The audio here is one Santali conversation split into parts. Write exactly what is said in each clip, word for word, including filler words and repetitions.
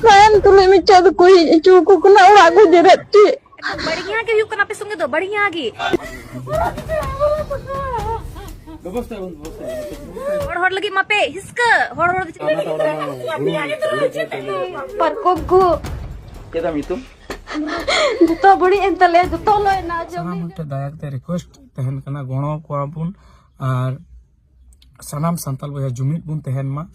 ᱛᱟᱭᱚᱢ ᱛᱩᱞᱩᱡ ᱢᱤᱫᱴᱮᱡ ᱫᱚᱠᱚ ᱦᱮᱡ ᱦᱚᱪᱚ ᱟᱠᱚ ᱠᱟᱱᱟ ᱚᱲᱟᱜ ᱠᱚ ᱡᱮᱨᱮᱫ ᱪᱮᱫ᱾ ᱵᱟᱹᱲᱤᱡ ᱜᱮ ᱦᱩᱭᱩᱜ ᱠᱟᱱᱟ ᱟᱯᱮ ᱥᱚᱸᱜᱮ ᱫᱚ, ᱵᱟᱹᱲᱤᱡ ᱜᱮ᱾ ᱦᱚᱲ ᱦᱚᱲ ᱞᱟᱹᱜᱤᱫ ᱢᱟᱯᱮ ᱦᱤᱥᱠᱟᱹ, ᱦᱚᱲ ᱦᱚᱲ ᱫᱚ ᱪᱮᱫ? ᱯᱟᱨᱠᱚᱢ ᱠᱚ ᱪᱮᱫ ᱛᱟᱢ ᱧᱩᱛᱩᱢ? ᱡᱚᱛᱚ ᱵᱟᱹᱲᱤᱡ ᱮᱱ ᱛᱟᱞᱮᱭᱟ, ᱡᱚᱛᱚ ᱞᱚᱭ ᱮᱱᱟ᱾ ᱥᱟᱱᱟᱢ ᱦᱚᱲ ᱴᱷᱮᱱ ᱫᱟᱭᱟ ᱠᱟᱛᱮ ᱨᱤᱠᱩᱭᱮᱥᱴ ᱛᱟᱦᱮᱱ ᱠᱟᱱᱟ, ᱜᱚᱲᱚ ᱠᱚᱣᱟ ᱵᱚᱱ ᱟᱨ ᱥᱟᱱᱟᱢ ᱥᱟᱱᱛᱟᱲ ᱵᱚᱭᱦᱟ ᱡᱩᱢᱤᱫ ᱵᱚᱱ ᱛᱟᱦᱮᱱ ᱢᱟ᱾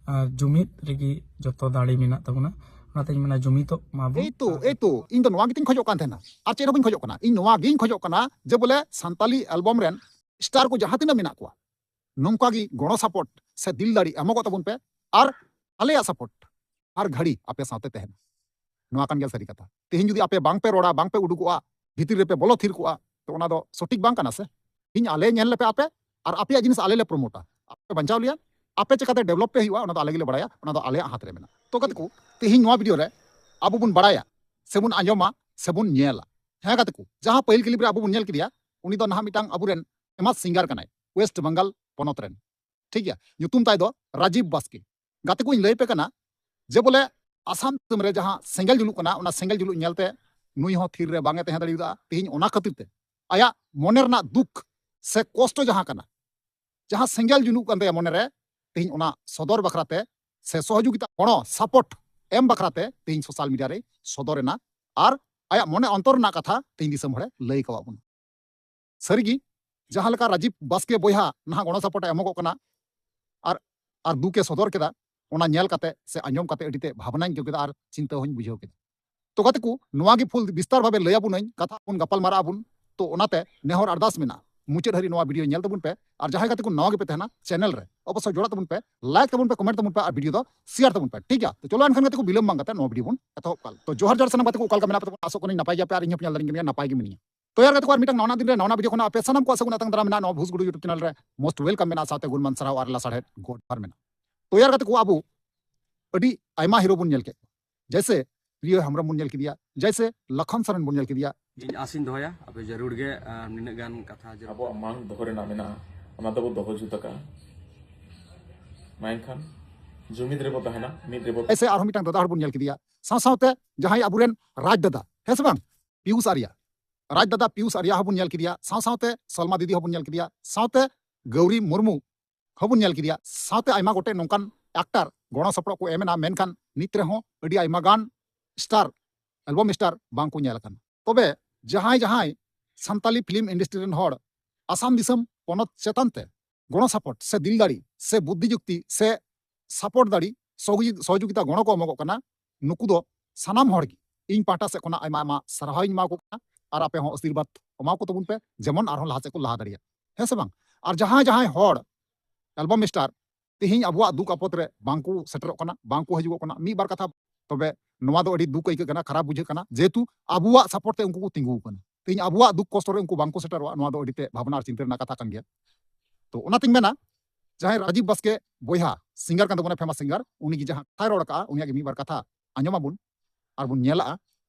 ᱟᱨ ᱡᱩᱢᱤᱫ ᱨᱮᱜᱮ ᱡᱚᱛᱚ ᱫᱟᱲᱮ ᱢᱮᱱᱟᱜ ᱛᱟᱵᱚᱱᱟ᱾ ᱚᱱᱟᱛᱤᱧ ᱢᱮᱱᱟ ᱡᱩᱢᱤᱫᱚᱜ ᱢᱟᱵᱚᱱ᱾ ᱮᱭ ᱛᱚ, ᱮᱭ ᱛᱚ, ᱤᱧ ᱫᱚ ᱱᱚᱣᱟ ᱜᱮᱛᱤᱧ ᱠᱷᱚᱡᱚᱜ ᱠᱟᱱ ᱛᱟᱦᱮᱱᱟ, ᱟᱨ ᱪᱮᱫ ᱦᱚᱸ ᱵᱟᱹᱧ ᱠᱷᱚᱡᱚᱜ ᱠᱟᱱᱟ᱾ ᱤᱧ ᱱᱚᱣᱟ ᱜᱤᱧ ᱠᱷᱚᱡᱚᱜ ᱠᱟᱱᱟ ᱡᱮ ᱵᱚᱞᱮ ᱥᱟᱱᱛᱟᱞᱤ ᱮᱞᱵᱟᱢ ᱨᱮᱱ ᱥᱴᱟᱨ ᱠᱚ ᱡᱟᱦᱟᱸ ᱛᱤᱱᱟᱹᱜ ᱢᱮᱱᱟᱜ ᱠᱚᱣᱟ, ᱱᱚᱝᱠᱟ ᱜᱮ ᱜᱚᱲᱚ ᱥᱟᱯᱳᱨᱴ ᱥᱮ ᱫᱤᱞ ᱫᱟᱲᱮ ᱮᱢᱚᱜᱚᱜ ᱛᱟᱵᱚᱱ ᱯᱮ, ᱟᱨ ᱟᱞᱮᱭᱟᱜ ᱥᱟᱯᱳᱨᱴ ᱦᱟᱨ ᱜᱷᱟᱹᱲᱤ ᱟᱯᱮ ᱥᱟᱶᱛᱮ ᱛᱟᱦᱮᱱᱟ᱾ ᱱᱚᱣᱟ ᱠᱟᱱ ᱜᱮᱭᱟ ᱥᱟᱹᱨᱤ ᱠᱟᱛᱷᱟ᱾ ᱛᱮᱦᱮᱧ ᱡᱩᱫᱤ ᱟᱯᱮ ᱵᱟᱝ ᱯᱮ ᱨᱚᱲᱟ, ᱵᱟᱝ ᱯᱮ ᱩᱰᱩᱠᱚᱜᱼᱟ, ᱵᱷᱤᱛᱤᱨ ᱨᱮᱯᱮ ᱵᱚᱞᱚ ᱛᱷᱤᱨ ᱠᱚᱜᱼᱟ, ᱛᱚ ᱚᱱᱟ ᱫᱚ ᱥᱚᱴᱷᱤᱠ ᱵᱟᱝ ᱠᱟᱱᱟ ᱥᱮ᱾ ᱛᱮᱦᱮᱧ ᱟᱞᱮ ᱧᱮᱞ ᱞᱮᱯᱮ ᱟᱯᱮ, ᱟᱨ ᱟᱯᱮᱭᱟᱜ ᱡᱤᱱᱤᱥ ᱟᱞᱮ ᱞᱮ ᱯᱨᱚᱢᱳᱴᱟ᱾ ᱟᱯᱮ ᱵᱟᱧᱪᱟᱣ ᱞᱮᱭᱟ, ᱟᱯᱮ ᱪᱮᱠᱟᱛᱮ ᱰᱮᱵᱷᱞᱚᱯ ᱯᱮ ᱦᱩᱭᱩᱜᱼᱟ, ᱚᱱᱟ ᱫᱚ ᱟᱞᱮ ᱜᱮᱞᱮ ᱵᱟᱲᱟᱭᱟ, ᱚᱱᱟ ᱫᱚ ᱟᱞᱮᱭᱟᱜ ᱦᱟᱛ ᱨᱮ ᱢᱮᱱᱟᱜᱼᱟ᱾ ᱛᱚ ᱜᱟᱛᱮ ᱠᱚ, ᱛᱮᱦᱮᱧ ᱱᱚᱣᱟ ᱵᱷᱤᱰᱤᱭᱳ ᱨᱮ ᱟᱵᱚ ᱵᱚᱱ ᱵᱟᱲᱟᱭᱟ, ᱥᱮᱵᱚᱱ ᱟᱸᱡᱚᱢᱟ, ᱥᱮᱵᱚᱱ ᱧᱮᱞᱟ᱾ ᱦᱮᱸ ᱜᱟᱛᱮ ᱠᱚ, ᱡᱟᱦᱟᱸ ᱯᱟᱹᱦᱤᱞ ᱠᱞᱤᱯ ᱨᱮ ᱟᱵᱚ ᱵᱚᱱ ᱧᱮᱞ ᱠᱮᱫᱮᱭᱟ, ᱩᱱᱤ ᱫᱚ ᱱᱟᱦᱟᱜ ᱢᱤᱫᱴᱟᱝ ᱟᱵᱚᱨᱮᱱ ᱯᱷᱮᱢᱟᱥ ᱥᱤᱝᱜᱟᱨ ᱠᱟᱱᱟᱭ, ᱳᱭᱮᱥᱴ ᱵᱮᱝᱜᱟᱞ ᱯᱚᱱᱚᱛ ᱨᱮᱱ᱾ ᱴᱷᱤᱠ ᱜᱮᱭᱟ, ᱧᱩᱛᱩᱢ ᱛᱟᱭ ᱫᱚ ᱨᱟᱡᱤᱵ ᱵᱟᱥᱠᱮ᱾ ᱜᱟᱛᱮ ᱠᱚᱧ ᱞᱟᱹᱭ ᱯᱮ ᱠᱟᱱᱟ ᱡᱮ ᱵᱚᱞᱮ ᱟᱥᱟᱢ ᱫᱤᱥᱚᱢ ᱨᱮ ᱡᱟᱦᱟᱸ ᱥᱮᱸᱜᱮᱞ ᱡᱩᱞᱩᱜ ᱠᱟᱱᱟ, ᱚᱱᱟ ᱥᱮᱸᱜᱮᱞ ᱡᱩᱞᱩᱜ ᱧᱮᱞᱛᱮ ᱱᱩᱭ ᱦᱚᱸ ᱛᱷᱤᱨ ᱨᱮ ᱵᱟᱝ ᱮ ᱛᱟᱦᱮᱸ ᱫᱟᱲᱮᱭᱟᱫᱟ᱾ ᱛᱮᱦᱮᱧ ᱚᱱᱟ ᱠᱷᱟᱹᱛᱤᱨ ᱛᱮ ᱟᱭᱟᱜ ᱢᱚᱱᱮ ᱨᱮᱱᱟᱜ ᱫᱩᱠ ᱥᱮ ᱠᱚᱥᱴᱚ ᱡᱟᱦᱟᱸ ᱠᱟᱱᱟ, ᱡᱟᱦᱟᱸ ᱥᱮᱸᱜᱮᱞ ᱡᱩᱞᱩᱜ ᱠᱟᱱ ᱛᱟᱭᱟ ᱢᱚᱱᱮᱨᱮ, ᱛᱮᱦᱮᱧ ᱚᱱᱟ ᱥᱚᱫᱚᱨ ᱵᱟᱠᱷᱨᱟ ᱛᱮ ᱥᱮ ᱥᱚᱦᱚᱡᱳᱜᱤᱛᱟ, ᱜᱚᱲᱚ, ᱥᱟᱯᱳᱨᱴ ᱮᱢ ᱵᱟᱠᱷᱨᱟ ᱛᱮ ᱛᱮᱦᱮᱧ ᱥᱳᱥᱟᱞ ᱢᱤᱰᱤᱭᱟ ᱨᱮᱭ ᱥᱚᱫᱚᱨ ᱮᱱᱟ᱾ ᱟᱨ ᱟᱭᱟᱜ ᱢᱚᱱᱮ ᱚᱱᱛᱚᱨ ᱨᱮᱱᱟᱜ ᱠᱟᱛᱷᱟ ᱛᱮᱦᱮᱧ ᱫᱤᱥᱚᱢ ᱦᱚᱲᱮ ᱞᱟᱹᱭ ᱠᱟᱣᱟᱫ ᱵᱚᱱᱟ᱾ ᱥᱟᱹᱨᱤᱜᱮ, ᱡᱟᱦᱟᱸ ᱞᱮᱠᱟ ᱨᱟᱡᱤᱵ ᱵᱟᱥᱠᱮ ᱵᱚᱭᱦᱟ ᱱᱟᱦᱟᱜ ᱜᱚᱲᱚ ᱥᱟᱯᱳᱨᱴ ᱮ ᱮᱢᱚᱜᱚᱜ ᱠᱟᱱᱟ ᱟᱨ, ᱟᱨ ᱫᱩᱠ ᱮ ᱥᱚᱫᱚᱨ ᱠᱮᱫᱟ, ᱚᱱᱟ ᱧᱮᱞ ᱠᱟᱛᱮ ᱥᱮ ᱟᱸᱡᱚᱢ ᱠᱟᱛᱮ ᱟᱹᱰᱤ ᱛᱮ ᱵᱷᱟᱵᱽᱱᱟᱧ ᱟᱹᱭᱠᱟᱹᱣ ᱠᱮᱫᱟ ᱟᱨ ᱪᱤᱱᱛᱟᱹ ᱦᱚᱸᱧ ᱵᱩᱡᱷᱟᱹᱣ ᱠᱮᱫᱟ᱾ ᱛᱚ ᱜᱟᱛᱮ ᱠᱚ, ᱱᱚᱣᱟ ᱜᱮ ᱯᱷᱩᱞ ᱵᱤᱥᱛᱟᱨ ᱵᱷᱟᱵᱮ ᱞᱟᱹᱭ ᱟᱵᱚᱱᱟᱹᱧ, ᱠᱟᱛᱷᱟ ᱵᱚᱱ ᱜᱟᱯᱟᱞ ᱢᱟᱨᱟᱜ ᱟᱵᱚᱱ᱾ ᱛᱚ ᱚᱱᱟᱛᱮ ᱱᱮᱦᱚᱨ ᱟᱨᱫᱟᱥ ᱢᱮᱱᱟᱜᱼᱟ, ᱢᱩᱪᱟᱹᱫ ᱦᱟᱹᱨᱤᱡ ᱱᱚᱣᱟ ᱵᱷᱤᱰᱤᱭᱳ ᱧᱮᱞ ᱛᱟᱵᱚᱱ ᱯᱮ᱾ ᱟᱨ ᱡᱟᱦᱟᱸᱭ ᱜᱟᱛᱮ ᱠᱚ ᱱᱟᱣᱟ ᱜᱮᱯᱮ ᱛᱟᱦᱮᱱᱟ ᱪᱮᱱᱮᱞ ᱨᱮ, ᱚᱵᱚᱥᱥᱳᱭ ᱡᱚᱲᱟᱜ ᱛᱟᱵᱚᱱ ᱯᱮ, ᱞᱟᱭᱤᱠ ᱛᱟᱵᱚᱱ ᱯᱮ, ᱠᱚᱢᱮᱱᱴ ᱛᱟᱵᱚᱱ ᱯᱮ ᱟᱨ ᱵᱷᱤᱰᱤᱭᱳ ᱫᱚ ᱥᱮᱭᱟᱨ ᱛᱟᱵᱚᱱ ᱯᱮ, ᱴᱷᱤᱠ ᱜᱮᱭᱟ? ᱛᱚ ᱪᱚᱞᱚ ᱮᱱᱠᱷᱟᱱ ᱜᱟᱛᱮ ᱠᱚ, ᱵᱤᱞᱚᱢ ᱵᱟᱝ ᱠᱟᱛᱮ ᱱᱚᱣᱟ ᱵᱷᱤᱰᱤᱭᱳ ᱵᱚᱱ ᱮᱛᱚᱦᱚᱵ ᱠᱟᱜ᱾ ᱛᱚ ᱡᱚᱦᱟᱨ ᱡᱚᱦᱟᱨ ᱥᱟᱱᱟᱢ ᱜᱟᱛᱮ ᱠᱚ, ᱚᱠᱟ ᱞᱮᱠᱟ ᱢᱮᱱᱟᱜ ᱯᱮ ᱛᱟᱵᱚᱱᱟ? ᱟᱥᱚᱜ ᱠᱟᱹᱱᱟᱹᱧ ᱱᱟᱯᱟᱭ ᱜᱮᱭᱟᱯᱮ ᱟᱨ ᱤᱧ ᱦᱚᱸ ᱯᱮ ᱧᱮᱞ ᱫᱟᱲᱮᱧ ᱠᱟᱱ ᱜᱮᱭᱟ, ᱱᱟᱯᱟᱭ ᱜᱮ ᱢᱤᱱᱟᱹᱧᱟ᱾ ᱛᱚ ᱭᱟᱨ ᱜᱟᱛᱮ ᱠᱚ, ᱟᱨ ᱢᱤᱫᱴᱟᱝ ᱱᱟᱣᱟ ᱫᱤᱱ ᱨᱮ ᱱᱟᱣᱟ ᱵᱷᱤᱰᱤᱭᱳ ᱠᱷᱚᱱᱟᱜ ᱟᱯᱮ ᱥᱟᱱᱟᱢ ᱠᱚᱣᱟᱜ ᱥᱟᱹᱜᱩᱱ ᱟᱛᱟᱝ ᱫᱟᱨᱟᱢ ᱢᱮᱱᱟᱜᱼᱟ ᱱᱚᱣᱟ ᱵᱷᱩᱥ ᱜᱩᱰᱩ YouTube channel ᱨᱮ᱾ Most welcome ᱢᱮᱱᱟᱜᱼᱟ, ᱥᱟᱶᱛᱮ ᱜᱩᱱᱢᱟᱱ ᱥᱟᱨᱦᱟᱣ ᱟᱨ ᱞᱟᱥᱟᱲᱦᱮᱫ ᱜᱚᱰ ᱡᱚᱦᱟᱨ ᱢᱮᱱᱟᱜᱼᱟ᱾ ᱛᱚ ᱭᱟᱨ ᱜᱟᱛᱮ ᱠᱚ, ᱟᱵᱚ ᱟᱹᱰᱤ ᱟᱭᱢᱟ ᱦᱤᱨᱳ ᱵᱚᱱ ᱧᱮᱞ ᱠᱮᱫ ᱠᱚᱣᱟ, ᱡᱮᱭᱥᱮ ᱨᱤᱭᱟᱹ ᱦᱮᱢᱵᱨᱚᱢ ᱵᱚᱱ ᱧᱮᱞ ᱠᱮᱫᱮᱭᱟ, ᱡᱮᱭᱥᱮ ᱞᱚᱠᱷᱚᱱ ᱥᱚᱨᱮᱱ ᱵᱚᱱ ᱧᱮᱞ ᱠᱮᱫᱮᱭᱟ᱾ ᱤᱧ ᱟᱥᱤᱧ ᱫᱚᱦᱚᱭᱟ, ᱟᱯᱮ ᱡᱟᱹᱨᱩᱲ ᱜᱮ, ᱟᱨ ᱱᱤᱱᱟᱹᱜ ᱜᱟᱱ ᱠᱟᱛᱷᱟ ᱡᱟᱹᱨᱩᱲ᱾ ᱟᱵᱚᱣᱟᱜ ᱢᱟᱱ ᱫᱚᱦᱚ ᱨᱮᱱᱟᱜ ᱢᱮᱱᱟᱜᱼᱟ, ᱚᱱᱟ ᱫᱚᱵᱚ ᱫᱚᱦᱚ ᱡᱩᱛ ᱟᱠᱟᱫᱼᱟ᱾ ᱢᱟ ᱮᱱᱠᱷᱟᱱ ᱡᱩᱢᱤᱫ ᱨᱮᱵᱚ ᱛᱟᱦᱮᱱᱟ, ᱢᱤᱫ ᱨᱮᱵᱚ ᱥᱮ ᱟᱨᱦᱚᱸ ᱢᱤᱫᱴᱟᱝ ᱫᱟᱫᱟ ᱦᱚᱲ ᱵᱚᱱ ᱧᱮᱞ ᱠᱮᱫᱮᱭᱟ, ᱥᱟᱶ ᱥᱟᱶᱛᱮ ᱡᱟᱦᱟᱸᱭ ᱟᱵᱚᱨᱮᱱ ᱨᱟᱡᱽ ᱫᱟᱫᱟ, ᱦᱮᱸ ᱥᱮ ᱵᱟᱝ, ᱯᱤᱭᱩᱥ ᱟᱨᱭᱟ, ᱨᱟᱡᱽ ᱫᱟᱫᱟ ᱯᱤᱭᱩᱥ ᱟᱨᱭᱟ ᱦᱚᱸᱵᱚᱱ ᱧᱮᱞ ᱠᱮᱫᱮᱭᱟ, ᱥᱟᱶ ᱥᱟᱶᱛᱮ ᱥᱚᱞᱢᱟ ᱫᱤᱫᱤ ᱦᱚᱸᱵᱚᱱ ᱧᱮᱞ ᱠᱮᱫᱮᱭᱟ, ᱥᱟᱶᱛᱮ ᱜᱟᱣᱨᱤ ᱢᱩᱨᱢᱩ ᱦᱚᱸᱵᱚᱱ ᱧᱮᱞ ᱠᱮᱫᱮᱭᱟ, ᱥᱟᱶᱛᱮ ᱟᱭᱢᱟ ᱜᱚᱴᱮᱡ ᱱᱚᱝᱠᱟᱱ ᱮᱠᱴᱟᱨ ᱜᱚᱲᱚ ᱥᱚᱯᱚᱦᱚᱫ ᱠᱚ ᱮᱢ ᱮᱱᱟ, ᱢᱮᱱᱠᱷᱟᱱ ᱱᱤᱛ ᱨᱮᱦᱚᱸ ᱟᱹᱰᱤ ᱟᱭᱢᱟ ᱜᱟᱱ ᱥᱴᱟᱨ, ᱮᱞᱵᱟᱢ ᱥᱴᱟᱨ ᱵᱟᱝ ᱠᱚ ᱧᱮᱞ ᱟᱠᱟᱱᱟ᱾ ᱛᱚᱵᱮ ᱡᱟᱦᱟᱸᱭ ᱡᱟᱦᱟᱸᱭ ᱥᱟᱱᱛᱟᱞᱤ ᱯᱷᱤᱞᱢ ᱤᱱᱰᱟᱥᱴᱨᱤ ᱨᱮᱱ ᱦᱚᱲ ᱟᱥᱟᱢ ᱫᱤᱥᱚᱢ ᱯᱚᱱᱚᱛ ᱪᱮᱛᱟᱱ ᱛᱮ ᱜᱚᱲᱚ ᱥᱟᱯᱚᱴ ᱥᱮ ᱫᱤᱞ ᱫᱟᱲᱮ ᱥᱮ ᱵᱩᱫᱽᱫᱷᱤ ᱡᱩᱠᱛᱤ ᱥᱮ ᱥᱟᱯᱚᱴ ᱫᱟᱲᱮ, ᱥᱚᱦᱚᱡᱳᱜᱤ- ᱥᱚᱦᱚᱡᱳᱜᱤᱛᱟ ᱜᱚᱲᱚ ᱠᱚ ᱮᱢᱚᱜᱚᱜ ᱠᱟᱱᱟ, ᱱᱩᱠᱩ ᱫᱚ ᱥᱟᱱᱟᱢ ᱦᱚᱲ ᱜᱮ ᱤᱧ ᱯᱟᱦᱴᱟ ᱥᱮᱫ ᱠᱷᱚᱱᱟᱜ ᱟᱭᱢᱟ ᱟᱭᱢᱟ ᱥᱟᱨᱦᱟᱣ ᱤᱧ ᱮᱢᱟ ᱠᱚ ᱠᱟᱱᱟ᱾ ᱟᱨ ᱟᱯᱮ ᱦᱚᱸ ᱟᱥᱤᱨᱵᱟᱫᱽ ᱮᱢᱟ ᱠᱚ ᱛᱟᱵᱚᱱ ᱯᱮ, ᱡᱮᱢᱚᱱ ᱟᱨᱦᱚᱸ ᱞᱟᱦᱟ ᱥᱮᱫ ᱠᱚ ᱞᱟᱦᱟ ᱫᱟᱲᱮᱭᱟᱜ, ᱦᱮᱸ ᱥᱮ ᱵᱟᱝ? ᱟᱨ ᱡᱟᱦᱟᱸᱭ ᱡᱟᱦᱟᱸᱭ ᱦᱚᱲ ᱮᱞᱵᱟᱢ ᱥᱴᱟᱨ ᱛᱮᱦᱮᱧ ᱟᱵᱚᱣᱟᱜ ᱫᱩᱠ ᱟᱯᱚᱫ ᱨᱮ ᱵᱟᱝ ᱠᱚ ᱥᱮᱴᱮᱨᱚᱜ ᱠᱟᱱᱟ, ᱵᱟᱝ ᱠᱚ ᱦᱤᱡᱩᱜᱚᱜ ᱠᱟᱱᱟ, ᱢᱤᱫ ᱵᱟᱨ ᱠᱟᱛᱷᱟ, ᱛᱚᱵᱮ ᱱᱚᱣᱟ ᱫᱚ ᱟᱹᱰᱤ ᱫᱩᱠ ᱟᱹᱭᱠᱟᱹᱜ ᱠᱟᱱᱟ, ᱠᱷᱟᱨᱟᱯ ᱵᱩᱡᱷᱟᱹᱜ ᱠᱟᱱᱟ, ᱡᱮᱦᱮᱛᱩ ᱟᱵᱚᱣᱟᱜ ᱥᱟᱯᱚᱴ ᱛᱮ ᱩᱱᱠᱩ ᱠᱚ ᱛᱤᱸᱜᱩ ᱟᱠᱟᱱᱟ᱾ ᱛᱮᱦᱮᱧ ᱟᱵᱚᱣᱟᱜ ᱫᱩᱠ ᱠᱚᱥᱴᱚ ᱨᱮ ᱩᱱᱠᱩ ᱵᱟᱝ ᱠᱚ ᱥᱮᱴᱮᱨᱚᱜᱼᱟ, ᱱᱚᱣᱟ ᱫᱚ ᱟᱹᱰᱤ ᱛᱮ ᱵᱷᱟᱵᱽᱱᱟ ᱟᱨ ᱪᱤᱱᱛᱟᱹ ᱨᱮᱱᱟᱜ ᱠᱟᱛᱷᱟ ᱠᱟᱱ ᱜᱮᱭᱟ᱾ ᱛᱚ ᱚᱱᱟᱛᱤᱧ ᱢᱮᱱᱟ, ᱡᱟᱦᱟᱸᱭ ᱨᱟᱡᱤᱵ ᱵᱟᱥᱠᱮ ᱵᱚᱭᱦᱟ, ᱥᱤᱝᱜᱟᱨ ᱠᱟᱱ ᱛᱟᱵᱚᱱᱟ, ᱯᱷᱮᱢᱟᱥ ᱥᱤᱝᱜᱟᱨ, ᱩᱱᱤ ᱜᱮ ᱡᱟᱦᱟᱸ ᱠᱟᱛᱷᱟᱭ ᱨᱚᱲ ᱟᱠᱟᱜᱼᱟ, ᱩᱱᱤᱭᱟᱜ ᱜᱮ ᱢᱤᱫ ᱵᱟᱨ ᱠᱟᱛᱷᱟ ᱟᱸᱡᱚᱢ ᱟᱵᱚᱱ ᱟᱨ ᱵᱚᱱ ᱧᱮᱞᱟᱜᱼᱟ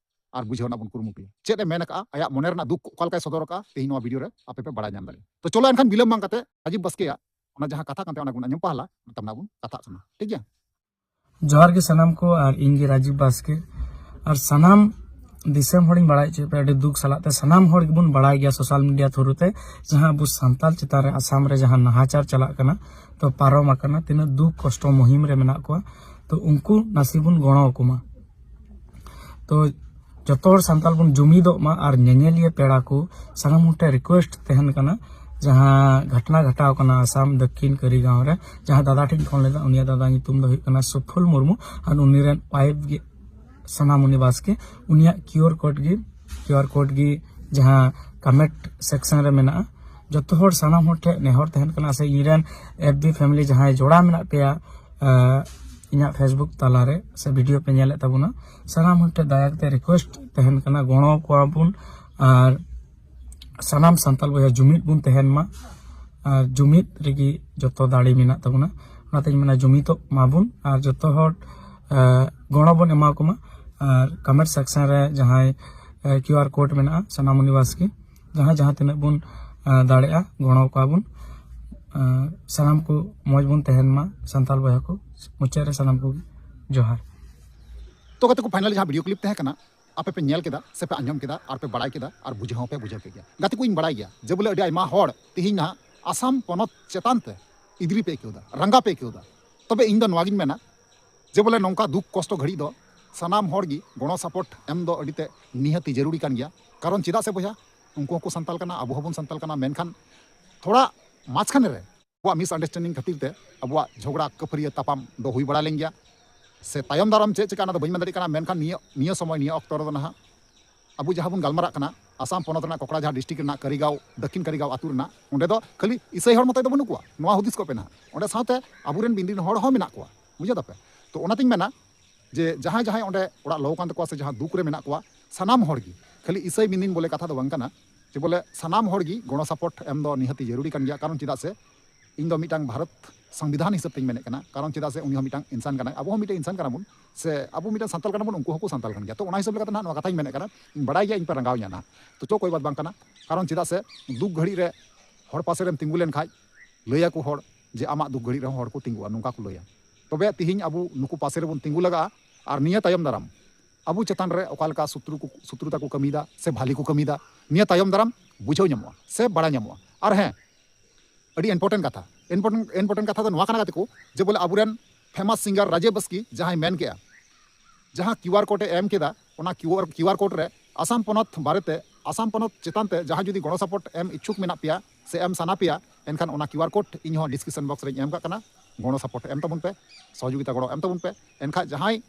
ᱟᱨ ᱵᱩᱡᱷᱟᱹᱣ ᱨᱮᱱᱟᱜ ᱵᱚᱱ ᱠᱩᱨᱩᱢᱩᱴᱩᱭᱟ᱾ ᱪᱮᱫ ᱮ ᱢᱮᱱ ᱟᱠᱟᱜᱼᱟ, ᱟᱭᱟᱜ ᱢᱚᱱᱮ ᱨᱮᱱᱟᱜ ᱫᱩᱠ ᱚᱠᱟ ᱞᱮᱠᱟᱭ ᱥᱚᱫᱚᱨ ᱟᱠᱟᱜᱼᱟ, ᱛᱮᱦᱮᱧ ᱱᱚᱣᱟ ᱵᱷᱤᱰᱤᱭᱳ ᱨᱮ ᱟᱯᱮ ᱯᱮ ᱵᱟᱲᱟᱭ ᱧᱟᱢ ᱫᱟᱲᱮᱭᱟᱜᱼᱟ᱾ ᱛᱚ ᱪᱚᱞᱚ ᱮᱱᱠᱷᱟᱱ ᱵᱤᱞᱚᱢ ᱵᱟᱝ ᱠᱟᱛᱮ ᱨᱟᱡᱤᱵ ᱵᱟᱥᱠᱮᱭᱟᱜ ᱚᱱᱟ ᱡᱟᱦᱟᱸ ᱠᱟᱛᱷᱟ ᱠᱟᱱ ᱛᱟᱭᱟ, ᱚᱱᱟ ᱵᱚᱱ ᱟᱸᱡᱚᱢ ᱯᱟᱦᱞᱟ, ᱛᱟᱨᱯᱚᱨᱮ ᱵᱚᱱ ᱠᱟᱛᱷᱟᱜ ᱠᱟᱱᱟ, ᱴᱷᱤᱠ ᱜᱮᱭᱟ? ᱡᱚᱦᱟᱨ ᱜᱮ ᱥᱟᱱᱟᱢ ᱠᱚ, ᱟᱨ ᱤᱧ ᱜᱮ ᱨᱟᱡᱤᱵ ᱵᱟᱥᱠᱮ᱾ ᱟᱨ ᱥᱟᱱᱟᱢ ᱫᱤᱥᱚᱢ ᱦᱚᱲᱤᱧ ᱵᱟᱲᱟᱭ ᱦᱚᱪᱚᱭᱮᱫ ᱯᱮᱭᱟ, ᱟᱹᱰᱤ ᱫᱩᱠ ᱥᱟᱞᱟᱜ ᱛᱮ ᱥᱟᱱᱟᱢ ᱦᱚᱲ ᱜᱮᱵᱚᱱ ᱵᱟᱲᱟᱭ ᱜᱮᱭᱟ ᱥᱳᱥᱟᱞ ᱢᱤᱰᱤᱭᱟ ᱛᱷᱨᱩ ᱛᱮ, ᱡᱟᱦᱟᱸ ᱟᱵᱚ ᱥᱟᱱᱛᱟᱞ ᱪᱮᱛᱟᱱ ᱨᱮ ᱟᱥᱟᱢ ᱨᱮ ᱡᱟᱦᱟᱸ ᱱᱟᱦᱟᱪᱟᱨ ᱪᱟᱞᱟᱜ ᱠᱟᱱᱟ, ᱛᱚ ᱯᱟᱨᱚᱢ ᱟᱠᱟᱱᱟ, ᱛᱤᱱᱟᱹᱜ ᱫᱩᱠ ᱠᱚᱥᱴᱚ ᱢᱩᱦᱤᱢ ᱨᱮ ᱢᱮᱱᱟᱜ ᱠᱚᱣᱟ, ᱛᱚ ᱩᱱᱠᱩ ᱱᱟᱥᱮ ᱵᱚᱱ ᱜᱚᱲᱚ ᱟᱠᱚ ᱢᱟ᱾ ᱛᱚ ᱡᱚᱛᱚ ᱦᱚᱲ ᱥᱟᱱᱛᱟᱞ ᱵᱚᱱ ᱡᱩᱢᱤᱫᱚᱜ ᱢᱟ, ᱟᱨ ᱧᱮᱧᱮᱞᱤᱭᱟᱹ ᱯᱮᱲᱟ ᱠᱚ ᱥᱟᱱᱟᱢ ᱦᱚᱲ ᱴᱷᱮᱱ ᱨᱤᱠᱩᱭᱮᱥᱴ ᱛᱟᱦᱮᱱ ᱠᱟᱱᱟ, ᱡᱟᱦᱟᱸ ᱜᱷᱚᱴᱱᱟ ᱜᱷᱚᱴᱟᱣ ᱠᱟᱱᱟ ᱟᱥᱟᱢ ᱫᱚᱠᱠᱷᱤᱱ ᱠᱟᱹᱨᱤᱜᱟᱸᱣ ᱨᱮ, ᱡᱟᱦᱟᱸ ᱫᱟᱫᱟ ᱴᱷᱮᱱ ᱯᱷᱳᱱ ᱞᱮᱫᱟ, ᱩᱱᱤᱭᱟᱜ ᱫᱟᱫᱟ ᱧᱩᱛᱩᱢ ᱫᱚ ᱦᱩᱭᱩᱜ ᱠᱟᱱᱟ ᱥᱩᱯᱷᱚᱞ ᱢᱩᱨᱢᱩ, ᱟᱨ ᱩᱱᱤ ᱨᱮᱱ ᱣᱟᱭᱤᱯ ᱜᱮ ᱥᱟᱱᱟᱢᱩᱱᱤ ᱵᱟᱥᱠᱮ, ᱩᱱᱤᱭᱟᱜ ᱠᱤᱭᱩ ᱟᱨ ᱠᱳᱰ ᱜᱮ, ᱠᱤᱭᱩ ᱟᱨ ᱠᱳᱰ ᱜᱮ ᱡᱟᱦᱟᱸ ᱠᱚᱢᱮᱱᱴ ᱥᱮᱠᱥᱚᱱ ᱨᱮ ᱢᱮᱱᱟᱜᱼᱟ᱾ ᱡᱚᱛᱚ ᱦᱚᱲ ᱥᱟᱱᱟᱢ ᱦᱚᱲ ᱴᱷᱮᱱ ᱱᱮᱦᱚᱨ ᱛᱟᱦᱮᱱ ᱠᱟᱱᱟ, ᱥᱮ ᱤᱧ ᱨᱮᱱ ᱮᱯᱷ ᱵᱤ ᱯᱷᱮᱢᱤᱞᱤ ᱡᱟᱦᱟᱸᱭ ᱡᱚᱲᱟᱣ ᱢᱮᱱᱟᱜ ᱯᱮᱭᱟ, ᱟᱸ, ᱤᱧᱟᱹᱜ ᱯᱷᱮᱥᱵᱩᱠ ᱛᱟᱞᱟᱨᱮ ᱥᱮ ᱵᱷᱤᱰᱤᱭᱳ ᱯᱮ ᱧᱮᱞᱮᱫ ᱛᱟᱵᱚᱱᱟ, ᱥᱟᱱᱟᱢ ᱦᱚᱲ ᱴᱷᱮᱱ ᱫᱟᱭᱟ ᱠᱟᱛᱮ ᱨᱤᱠᱩᱭᱮᱥᱴ ᱛᱟᱦᱮᱱ ᱠᱟᱱᱟ, ᱜᱚᱲᱚ ᱠᱚᱣᱟ ᱵᱚᱱ, ᱟᱨ ᱥᱟᱱᱟᱢ ᱥᱟᱱᱛᱟᱲ ᱵᱚᱭᱦᱟ ᱡᱩᱢᱤᱫ ᱵᱚᱱ ᱛᱟᱦᱮᱱ ᱢᱟ, ᱟᱨ ᱡᱩᱢᱤᱫ ᱨᱮᱜᱮ ᱡᱚᱛᱚ ᱫᱟᱲᱮ ᱢᱮᱱᱟᱜ ᱛᱟᱵᱚᱱᱟ᱾ ᱚᱱᱟᱛᱤᱧ ᱢᱮᱱᱟ, ᱡᱩᱢᱤᱫᱚᱜ ᱢᱟᱵᱚᱱ ᱟᱨ ᱡᱚᱛᱚ ᱦᱚᱲ, ᱟᱸ, ᱜᱚᱲᱚ ᱵᱚᱱ ᱮᱢᱟ ᱠᱚᱢᱟ᱾ ᱟᱨ ᱠᱚᱢᱮᱱᱴ ᱥᱮᱠᱥᱚᱱ ᱨᱮ ᱡᱟᱦᱟᱸᱭ, ᱟᱸ, ᱠᱤᱭᱩ ᱟᱨ ᱠᱳᱰ ᱢᱮᱱᱟᱜᱼᱟ, ᱥᱟᱱᱟᱢᱩᱱᱤ ᱵᱟᱥᱠᱮ, ᱡᱟᱦᱟᱸ ᱡᱟᱦᱟᱸ ᱛᱤᱱᱟᱹᱜ ᱵᱚᱱ, ᱟᱸ, ᱫᱟᱲᱮᱭᱟᱜᱼᱟ, ᱜᱚᱲᱚ ᱠᱚᱣᱟ ᱵᱚᱱ᱾ ᱟᱸ, ᱥᱟᱱᱟᱢ ᱠᱚ ᱢᱚᱡᱽ ᱵᱚᱱ ᱛᱟᱦᱮᱱ ᱢᱟ, ᱥᱟᱱᱛᱟᱲ ᱵᱚᱭᱦᱟ ᱠᱚ᱾ ᱢᱩᱪᱟᱹᱫ ᱨᱮ ᱥᱟᱱᱟᱢ ᱠᱚᱜᱮ ᱡᱚᱦᱟᱨ᱾ ᱛᱚ ᱜᱟᱛᱮ ᱠᱚ, ᱯᱷᱟᱭᱱᱟᱞ ᱡᱟᱦᱟᱸ ᱵᱷᱤᱰᱤᱭᱳ ᱠᱞᱤᱯ ᱛᱟᱦᱮᱸ ᱠᱟᱱᱟ, ᱟᱯᱮ ᱯᱮ ᱧᱮᱞ ᱠᱮᱫᱟ ᱥᱮ ᱯᱮ ᱟᱸᱡᱚᱢ ᱠᱮᱫᱟ ᱟᱨ ᱯᱮ ᱵᱟᱲᱟᱭ ᱠᱮᱫᱟ ᱟᱨ ᱵᱩᱡᱷᱟᱹᱣ ᱦᱚᱸᱯᱮ ᱵᱩᱡᱷᱟᱹᱣ ᱠᱮᱫ ᱜᱮᱭᱟ᱾ ᱜᱟᱛᱮ ᱠᱚ, ᱤᱧ ᱵᱟᱲᱟᱭ ᱜᱮᱭᱟ ᱡᱮ ᱵᱚᱞᱮ ᱟᱹᱰᱤ ᱟᱭᱢᱟ ᱦᱚᱲ ᱛᱮᱦᱮᱧ ᱱᱟᱦᱟᱜ ᱟᱥᱟᱢ ᱯᱚᱱᱚᱛ ᱪᱮᱛᱟᱱ ᱛᱮ ᱤᱫᱽᱨᱤ ᱯᱮ ᱟᱹᱭᱠᱟᱹᱣ ᱮᱫᱟ, ᱨᱟᱸᱜᱟ ᱯᱮ ᱟᱹᱭᱠᱟᱹᱣ ᱮᱫᱟ᱾ ᱛᱚᱵᱮ ᱤᱧ ᱫᱚ ᱱᱚᱣᱟ ᱜᱤᱧ ᱢᱮᱱᱟ ᱡᱮ ᱵᱚᱞᱮ ᱱᱚᱝᱠᱟ ᱫᱩᱠ ᱠᱚᱥᱴᱚ ᱜᱷᱟᱹᱲᱤᱡ ᱫᱚ ᱥᱟᱱᱟᱢ ᱦᱚᱲ ᱜᱮ ᱜᱚᱲᱚ ᱥᱟᱯᱚᱴ ᱮᱢ ᱫᱚ ᱟᱹᱰᱤ ᱛᱮ ᱱᱤᱦᱟᱹᱛᱤ ᱡᱟᱹᱨᱩᱲᱤ ᱠᱟᱱ ᱜᱮᱭᱟ᱾ ᱠᱟᱨᱚᱱ ᱪᱮᱫᱟᱜ ᱥᱮ ᱵᱚᱭᱦᱟ, ᱩᱱᱠᱩ ᱦᱚᱸᱠᱚ ᱥᱟᱱᱛᱟᱞ ᱠᱟᱱᱟ, ᱟᱵᱚ ᱦᱚᱸᱵᱚᱱ ᱥᱟᱱᱛᱟᱞ ᱠᱟᱱᱟ, ᱢᱮᱱᱠᱷᱟᱱ ᱛᱷᱚᱲᱟ ᱢᱟᱡᱷᱠᱷᱟᱱᱮ ᱨᱮ ᱟᱵᱚᱣᱟᱜ ᱢᱤᱥᱟᱱᱰᱟᱨᱥᱴᱮᱱᱰᱤᱝ ᱠᱷᱟᱹᱛᱤᱨ ᱛᱮ ᱟᱵᱚᱣᱟᱜ ᱡᱷᱚᱜᱽᱲᱟ ᱠᱟᱹᱯᱷᱟᱹᱨᱤᱭᱟᱹ ᱛᱟᱯᱟᱢ ᱫᱚ ᱦᱩᱭ ᱵᱟᱲᱟ ᱞᱮᱱ ᱜᱮᱭᱟ᱾ ᱥᱮ ᱛᱟᱭᱚᱢ ᱫᱟᱨᱟᱢ ᱪᱮᱫ ᱪᱤᱠᱟᱹᱜᱼᱟ, ᱚᱱᱟ ᱫᱚ ᱵᱟᱹᱧ ᱢᱮᱱ ᱫᱟᱲᱮᱭᱟᱜ ᱠᱟᱱᱟ, ᱢᱮᱱᱠᱷᱟᱱ ᱱᱤᱭᱟᱹ ᱱᱤᱭᱟᱹ ᱥᱚᱢᱚᱭ, ᱱᱤᱭᱟᱹ ᱚᱠᱛᱚ ᱨᱮᱫᱚ ᱱᱟᱦᱟᱜ ᱟᱵᱚ ᱡᱟᱦᱟᱸ ᱵᱚᱱ ᱜᱟᱞᱢᱟᱨᱟᱜ ᱠᱟᱱᱟ, ᱟᱥᱟᱢ ᱯᱚᱱᱚᱛ ᱨᱮᱱᱟᱜ ᱠᱚᱠᱲᱟᱡᱷᱟᱲ ᱰᱤᱥᱴᱨᱤᱠᱴ ᱨᱮᱱᱟᱜ ᱠᱟᱹᱨᱤᱜᱟᱸᱣ, ᱫᱚᱠᱠᱷᱤᱱ ᱠᱟᱹᱨᱤᱜᱟᱸᱣ ᱟᱹᱛᱩ ᱨᱮᱱᱟᱜ, ᱚᱸᱰᱮ ᱫᱚ ᱠᱷᱟᱹᱞᱤ ᱤᱥᱟᱹᱭ ᱦᱚᱲ ᱢᱚᱛᱚᱡ ᱫᱚ ᱵᱟᱹᱱᱩᱜ ᱠᱚᱣᱟ, ᱱᱚᱣᱟ ᱦᱩᱫᱤᱥ ᱠᱚᱜ ᱯᱮ ᱱᱟᱦᱟᱜ᱾ ᱚᱸᱰᱮ ᱥᱟᱶᱛᱮ ᱟᱵᱚᱨᱮᱱ ᱵᱤᱱ ᱨᱮᱱ ᱦᱚᱲ ᱦᱚᱸ ᱢᱮᱱᱟᱜ ᱠᱚᱣᱟ, ᱵᱩᱡᱷᱟᱹᱣ ᱫᱟᱯᱮ? ᱛᱚ ᱚᱱᱟᱛᱤᱧ ᱢᱮᱱᱟ ᱡᱮ ᱡᱟᱦᱟᱸᱭ ᱡᱟᱦᱟᱸᱭ ᱚᱸᱰᱮ ᱚᱲᱟᱜ ᱞᱚ ᱟᱠᱟᱱ ᱛᱟᱠᱚᱣᱟ ᱥᱮ ᱡᱟᱦᱟᱸ ᱫᱩᱠ ᱨᱮ ᱢᱮᱱᱟᱜ ᱠᱚᱣᱟ, ᱥᱟᱱᱟᱢ ᱦᱚᱲ ᱜᱮ, ᱠᱷᱟᱹᱞᱤ ᱤᱥᱟᱹᱭ ᱢᱤᱱᱤᱱ ᱵᱚᱞᱮ ᱠᱟᱛᱷᱟ ᱫᱚ ᱵᱟᱝ ᱠᱟᱱᱟ, ᱡᱮ ᱵᱚᱞᱮ ᱥᱟᱱᱟᱢ ᱦᱚᱲ ᱜᱮ ᱜᱚᱲᱚ ᱥᱟᱯᱚᱴ ᱮᱢ ᱫᱚ ᱱᱤᱦᱟᱹᱛᱤ ᱡᱟᱹᱨᱩᱲᱤ ᱠᱟᱱ ᱜᱮᱭᱟ᱾ ᱠᱟᱨᱚᱱ ᱪᱮᱫᱟᱜ ᱥᱮ ᱤᱧ ᱫᱚ ᱢᱤᱫᱴᱟᱝ ᱵᱷᱟᱨᱚᱛ ᱥᱚᱝᱵᱤᱫᱷᱟᱱ ᱦᱤᱥᱟᱹᱵ ᱛᱮᱧ ᱢᱮᱱᱮᱫ ᱠᱟᱱᱟ, ᱠᱟᱨᱚᱱ ᱪᱮᱫᱟᱜ ᱥᱮ ᱩᱱᱤ ᱦᱚᱸ ᱢᱤᱫᱴᱟᱝ ᱤᱱᱥᱟᱱ ᱠᱟᱱᱟᱭ, ᱟᱵᱚ ᱦᱚᱸ ᱢᱤᱫᱴᱟᱝ ᱤᱱᱥᱟᱱ ᱠᱟᱱᱟ ᱵᱚᱱ, ᱥᱮ ᱟᱵᱚ ᱢᱤᱫᱴᱟᱝ ᱥᱟᱱᱛᱟᱲ ᱠᱟᱱᱟ ᱵᱚᱱ, ᱩᱱᱠᱩ ᱦᱚᱸᱠᱚ ᱥᱟᱱᱛᱟᱲ ᱠᱟᱱ ᱜᱮᱭᱟ᱾ ᱛᱚ ᱚᱱᱟ ᱦᱤᱥᱟᱹᱵ ᱞᱮᱠᱟᱛᱮ ᱱᱟᱦᱟᱜ ᱱᱚᱣᱟ ᱠᱟᱛᱷᱟᱧ ᱢᱮᱱᱮᱫ ᱠᱟᱱᱟ, ᱤᱧ ᱵᱟᱲᱟᱭ ᱜᱮᱭᱟ ᱤᱧ ᱯᱮ ᱨᱟᱸᱜᱟᱣ ᱤᱧᱟ ᱱᱟᱦᱟᱜ, ᱛᱚ ᱪᱚ ᱠᱳᱭ ᱵᱟᱛ ᱵᱟᱝ ᱠᱟᱱᱟ᱾ ᱠᱟᱨᱚᱱ ᱪᱮᱫᱟᱜ ᱥᱮ ᱫᱩᱠ ᱜᱷᱟᱹᱲᱤᱡ ᱨᱮ ᱦᱚᱲ ᱯᱟᱥᱮ ᱨᱮᱢ ᱛᱤᱸᱜᱩ ᱞᱮᱱ ᱠᱷᱟᱡ, ᱞᱟᱹᱭᱟᱠᱚ ᱦᱚᱲ ᱡᱮ ᱟᱢᱟᱜ ᱫᱩᱠ ᱜᱷᱟᱹᱲᱤᱡ ᱨᱮᱦᱚᱸ ᱦᱚᱲ ᱠᱚ ᱛᱤᱸᱜᱩᱜᱼᱟ, ᱱᱚᱝᱠᱟ ᱠᱚ ᱞᱟᱹᱭᱟ᱾ ᱛᱚᱵᱮ ᱛᱤᱦᱤᱧ ᱟᱵᱚ ᱱᱩᱠᱩ ᱯᱟᱥᱮ ᱨᱮᱵᱚᱱ ᱛᱤᱸᱜᱩ ᱞᱟᱜᱟᱜᱼᱟ ᱟᱨ ᱱᱤᱭᱟᱹ ᱛᱟᱭᱚᱢ ᱫᱟᱨᱟᱢ ᱟᱵᱚ ᱪᱮᱛᱟᱱ ᱨᱮ ᱚᱠᱟ ᱞᱮᱠᱟ ᱥᱚᱛᱨᱩ ᱠᱚ, ᱥᱚᱛᱨᱩᱛᱟ ᱠᱚ ᱠᱟᱹᱢᱤᱭᱮᱫᱟ ᱥᱮ ᱵᱷᱟᱞᱤ ᱠᱚ ᱠᱟᱹᱢᱤᱭᱮᱫᱟ, ᱱᱤᱭᱟᱹ ᱛᱟᱭᱚᱢ ᱫᱟᱨᱟᱢ ᱵᱩᱡᱷᱟᱹᱣ ᱧᱟᱢᱚᱜᱼᱟ ᱥᱮ ᱵᱟᱲᱟᱭ ᱧᱟᱢᱚᱜᱼᱟ᱾ ᱟᱨ ᱦᱮᱸ, ᱟᱹᱰᱤ ᱤᱢᱯᱚᱨᱴᱮᱱᱴ ᱠᱟᱛᱷᱟ, ᱤᱢᱯᱚᱨᱴᱮᱱᱴ ᱤᱢᱯᱚᱨᱴᱮᱱᱴ ᱠᱟᱛᱷᱟ ᱫᱚ ᱱᱚᱣᱟ ᱠᱟᱱᱟ ᱜᱟᱛᱮ ᱠᱚ, ᱡᱮ ᱵᱚᱞᱮ ᱟᱵᱚᱨᱮᱱ ᱯᱷᱮᱢᱟᱥ ᱥᱤᱝᱜᱟᱨ ᱨᱟᱡᱮ ᱵᱟᱥᱠᱤ ᱡᱟᱦᱟᱸᱭ ᱢᱮᱱ ᱠᱮᱜᱼᱟ, ᱡᱟᱦᱟᱸ ᱠᱤᱭᱩ ᱟᱨ ᱠᱳᱰ ᱮ ᱮᱢ ᱠᱮᱫᱟ, ᱚᱱᱟ Q R, Q R code ᱨᱮ ᱟᱥᱟᱢ ᱯᱚᱱᱚᱛ ᱵᱟᱨᱮᱛᱮ, ᱟᱥᱟᱢ ᱯᱚᱱᱚᱛ ᱪᱮᱛᱟᱱ ᱛᱮ ᱡᱟᱦᱟᱸᱭ ᱡᱩᱫᱤ ᱜᱚᱲᱚ ᱥᱟᱯᱚᱴ ᱮᱢ ᱤᱪᱪᱷᱩᱠ ᱢᱮᱱᱟᱜ ᱯᱮᱭᱟ ᱥᱮ ᱮᱢ ᱥᱟᱱᱟ ᱯᱮᱭᱟ, ᱮᱱᱠᱷᱟᱱ ᱚᱱᱟ ᱠᱤᱭᱩ ᱟᱨ ᱠᱳᱰ ᱤᱧ ᱦᱚᱸ ᱰᱤᱥᱠᱨᱤᱯᱥᱚᱱ ᱵᱚᱠᱥ ᱨᱮᱧ ᱮᱢ ᱠᱟᱜ ᱠᱟᱱᱟ, ᱜᱚᱲᱚ ᱥᱟᱯᱚᱴ ᱮᱢ ᱛᱟᱵᱚᱱ ᱯᱮ, ᱥᱚᱦᱚᱡᱳᱜᱤᱛᱟ ᱜᱚᱲᱚ ᱮᱢ ᱛᱟᱵᱚᱱ ᱯᱮ᱾ ᱮᱱᱠᱷᱟᱡ ᱡᱟᱦᱟᱸᱭ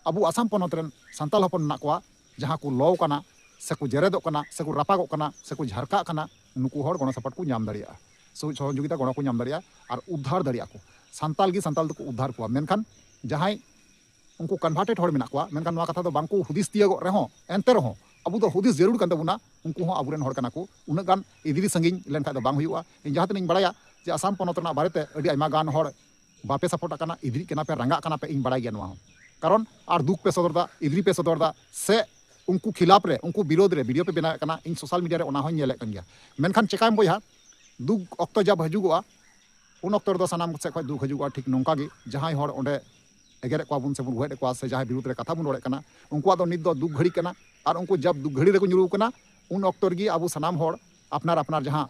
ᱟᱵᱚ ᱟᱥᱟᱢ ᱯᱚᱱᱚᱛ ᱨᱮᱱ ᱥᱟᱱᱛᱟᱲ ᱦᱚᱯᱚᱱ ᱢᱮᱱᱟᱜ ᱠᱚᱣᱟ, ᱡᱟᱦᱟᱸ ᱠᱚ ᱞᱚ ᱠᱟᱱᱟ, ᱥᱮᱠᱚ ᱡᱮᱨᱮᱫᱚᱜ ᱠᱟᱱᱟ, ᱥᱮᱠᱚ ᱨᱟᱯᱟᱜᱚᱜ ᱠᱟᱱᱟ, ᱥᱮᱠᱚ ᱡᱷᱟᱨᱠᱟᱜ ᱠᱟᱱᱟ, ᱱᱩᱠᱩ ᱦᱚᱲ ᱜᱚᱲᱚ ᱥᱟᱯᱚᱴ ᱠᱚ ᱧᱟᱢ ᱫᱟᱲᱮᱭᱟᱜᱼᱟ, ᱥᱚ-, ᱥᱚᱦᱚᱡᱳᱜᱤᱛᱟ ᱜᱚᱲᱚ ᱠᱚ ᱧᱟᱢ ᱫᱟᱲᱮᱭᱟᱜᱼᱟ ᱟᱨ ᱩᱫᱽᱫᱷᱟᱨ ᱫᱟᱲᱮᱭᱟᱜᱼᱟ ᱠᱚ᱾ ᱥᱟᱱᱛᱟᱞ ᱜᱮ ᱥᱟᱱᱛᱟᱞ ᱫᱚᱠᱚ ᱩᱫᱽᱫᱷᱟᱨ ᱠᱚᱣᱟ, ᱢᱮᱱᱠᱷᱟᱱ ᱡᱟᱦᱟᱸᱭ ᱩᱱᱠᱩ ᱠᱚᱱᱵᱷᱟᱨᱴᱮᱰ ᱦᱚᱲ ᱢᱮᱱᱟᱜ ᱠᱚᱣᱟ, ᱢᱮᱱᱠᱷᱟᱱ ᱱᱚᱣᱟ ᱠᱟᱛᱷᱟ ᱫᱚ ᱵᱟᱝᱠᱚ ᱦᱩᱫᱤᱥ ᱛᱤᱭᱳᱜᱚᱜ ᱨᱮᱦᱚᱸ, ᱮᱱᱛᱮ ᱨᱮᱦᱚᱸ ᱟᱵᱚ ᱫᱚ ᱦᱩᱫᱤᱥ ᱡᱟᱹᱨᱩᱲ ᱠᱟᱱ ᱛᱟᱵᱚᱱᱟ, ᱩᱱᱠᱩ ᱦᱚᱸ ᱟᱵᱚᱨᱮᱱ ᱦᱚᱲ ᱠᱟᱱᱟ ᱠᱚ, ᱩᱱᱟᱹᱜ ᱜᱟᱱ ᱤᱫᱤᱨᱤ ᱥᱟᱺᱜᱤᱧ ᱞᱮᱱᱠᱷᱟᱡ ᱫᱚ ᱵᱟᱝ ᱦᱩᱭᱩᱜᱼᱟ᱾ ᱤᱧ ᱡᱟᱦᱟᱸ ᱛᱤᱱᱟᱹᱜ ᱤᱧ ᱵᱟᱲᱟᱭᱟ ᱡᱮ ᱟᱥᱟᱢ ᱯᱚᱱᱚᱛ ᱨᱮᱱᱟᱜ ᱵᱟᱨᱮᱛᱮ ᱟᱹᱰᱤ ᱟᱭᱢᱟ ᱜᱟᱱ ᱦᱚᱲ ᱵᱟᱯᱮ ᱥᱟᱯᱳᱨᱴ ᱟᱠᱟᱱᱟ, ᱤᱫᱽᱨᱤᱜ ᱠᱟᱱᱟ ᱯᱮ, ᱨᱟᱸᱜᱟᱜ ᱠᱟᱱᱟ ᱯᱮ, ᱤᱧ ᱵᱟᱲᱟᱭ ᱜᱮᱭᱟ ᱱᱚᱣᱟ ᱦᱚᱸ᱾ ᱠᱟᱨᱚᱱ ᱟᱨ ᱫᱩᱠ ᱯᱮ ᱥᱚᱫᱚᱨ ᱫᱟ, ᱤᱫᱽᱨᱤ ᱯᱮ ᱥᱚᱫᱚᱨ ᱫᱟ, ᱥᱮ ᱩᱱᱠᱩ ᱠᱷᱤᱞᱟᱯ ᱨᱮ, ᱩᱱᱠᱩ ᱵᱤᱨᱳᱫᱷ ᱨᱮ ᱵᱷᱤᱰᱤᱭᱳ ᱯᱮ ᱵᱮᱱᱟᱣᱮᱫ ᱠᱟᱱᱟ, ᱤᱧ ᱥᱳᱥᱟᱞ ᱢᱤᱰᱤᱭᱟ ᱨᱮ ᱚᱱᱟ ᱦᱚᱸᱧ ᱧᱮᱞᱮᱫ ᱠᱟᱱ ᱜᱮᱭᱟ᱾ ᱢᱮᱱᱠᱷᱟᱱ ᱪᱮᱠᱟᱭᱟᱢ ᱵᱚᱭᱦᱟ, ᱫᱩᱠ ᱚᱠᱛᱚ ᱡᱟᱵ ᱦᱤᱡᱩᱜᱚᱜᱼᱟ, ᱩᱱ ᱚᱠᱛᱚ ᱨᱮᱫᱚ ᱥᱟᱱᱟᱢ ᱥᱮᱫ ᱠᱷᱚᱱ ᱫᱩᱠ ᱦᱤᱡᱩᱜᱼᱟ᱾ ᱴᱷᱤᱠ ᱱᱚᱝᱠᱟ ᱜᱮ ᱡᱟᱦᱟᱸᱭ ᱦᱚᱲ ᱚᱸᱰᱮ ᱮᱜᱮᱨᱮᱫ ᱠᱚᱣᱟ ᱵᱚᱱ ᱥᱮᱵᱚᱱ ᱨᱩᱦᱮᱫ ᱠᱚᱣᱟ ᱥᱮ ᱡᱟᱦᱟᱸᱭ ᱵᱤᱨᱩᱫᱷ ᱨᱮ ᱠᱟᱛᱷᱟ ᱵᱚᱱ ᱨᱚᱲᱮᱫ ᱠᱟᱱᱟ, ᱩᱱᱠᱩᱣᱟᱜ ᱫᱚ ᱱᱤᱛ ᱫᱚ ᱫᱩᱠ ᱜᱷᱟᱹᱲᱤ ᱠᱟᱱᱟ᱾ ᱟᱨ ᱩᱱᱠᱩ ᱡᱟᱵ ᱫᱩᱠ ᱜᱷᱟᱹᱲᱤ ᱨᱮᱠᱚ ᱧᱩᱨᱩ ᱠᱟᱱᱟ, ᱩᱱ ᱚᱠᱛᱚ ᱨᱮᱜᱮ ᱟᱵᱚ ᱥᱟᱱᱟᱢ ᱦᱚᱲ ᱟᱯᱱᱟᱨ ᱟᱯᱱᱟᱨ ᱡᱟᱦᱟᱸ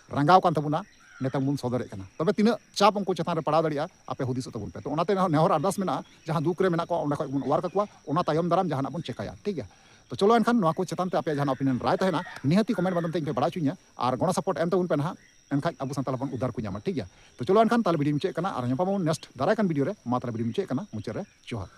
ᱨᱟᱸᱜᱟᱣ ᱠᱟᱱ ᱛᱟᱵᱚᱱᱟ, ᱱᱮᱛᱟᱝ ᱵᱚᱱ ᱥᱚᱫᱚᱨᱮᱫ ᱠᱟᱱᱟ᱾ ᱛᱚᱵᱮ ᱛᱤᱱᱟᱹᱜ ᱪᱟᱯ ᱩᱱᱠᱩ ᱪᱮᱛᱟᱱ ᱨᱮ ᱯᱟᱲᱟᱣ ᱫᱟᱲᱮᱭᱟᱜᱼᱟ, ᱟᱯᱮ ᱦᱩᱫᱤᱥᱚᱜ ᱛᱟᱵᱚᱱ ᱯᱮ᱾ ᱛᱚ ᱚᱱᱟᱛᱮ ᱱᱮᱦᱚᱨ ᱟᱨᱫᱟᱥ ᱢᱮᱱᱟᱜᱼᱟ, ᱡᱟᱦᱟᱸ ᱫᱩᱠ ᱨᱮ ᱢᱮᱱᱟᱜ ᱠᱚᱣᱟ ᱚᱸᱰᱮ ᱠᱷᱚᱱ ᱵᱚᱱ ᱚᱣᱟᱨ ᱠᱟᱠᱚᱣᱟ, ᱚᱱᱟ ᱛᱟᱭᱚᱢ ᱫᱟᱨᱟᱢ ᱡᱟᱦᱟᱱᱟᱜ ᱵᱚᱱ ᱪᱮᱠᱟᱭᱟ, ᱴᱷᱤᱠ ᱜᱮᱭᱟ᱾ ᱛᱚ ᱪᱚᱞᱚ ᱮᱱᱠᱷᱟᱱ ᱱᱚᱣᱟ ᱠᱚ ᱪᱮᱛᱟᱱ ᱛᱮ ᱟᱯᱮᱭᱟᱜ ᱡᱟᱦᱟᱱᱟᱜ opinion ᱨᱟᱭ ᱛᱟᱦᱮᱱᱟ, ᱱᱤᱦᱟᱹᱛᱤ comment ᱢᱟᱫᱽᱫᱷᱚᱢ ᱛᱮ ᱤᱧ ᱯᱮ ᱵᱟᱲᱟᱭ ᱦᱚᱪᱚᱧᱟ, ᱟᱨ ᱜᱚᱲᱚ support ᱮᱢ ᱛᱟᱵᱚᱱ ᱯᱮ ᱱᱟᱦᱟᱜ, ᱮᱱᱠᱷᱟᱡ ᱟᱵᱚ ᱥᱟᱱᱛᱟᱲ ᱦᱚᱯᱚᱱ ᱩᱫᱷᱟᱨ ᱠᱚ ᱧᱟᱢᱟ, ᱴᱷᱤᱠ ᱜᱮᱭᱟ᱾ ᱛᱚ ᱪᱚᱞᱚ ᱮᱱᱠᱷᱟᱱ ᱛᱟᱦᱞᱮ video ᱢᱩᱪᱟᱹᱫ ᱠᱟᱱᱟ, ᱟᱨ ᱧᱟᱯᱟᱢ ᱟᱵᱚᱱ next ᱫᱟᱨᱟᱭ ᱠᱟᱱ video ᱨᱮ᱾ ᱢᱟ ᱛᱟᱦᱞᱮ video ᱢᱩᱪᱟᱹᱫ ᱠᱟᱱᱟ, ᱢᱩᱪᱟᱹᱫ ᱨᱮ ᱡᱚᱦᱟᱨ᱾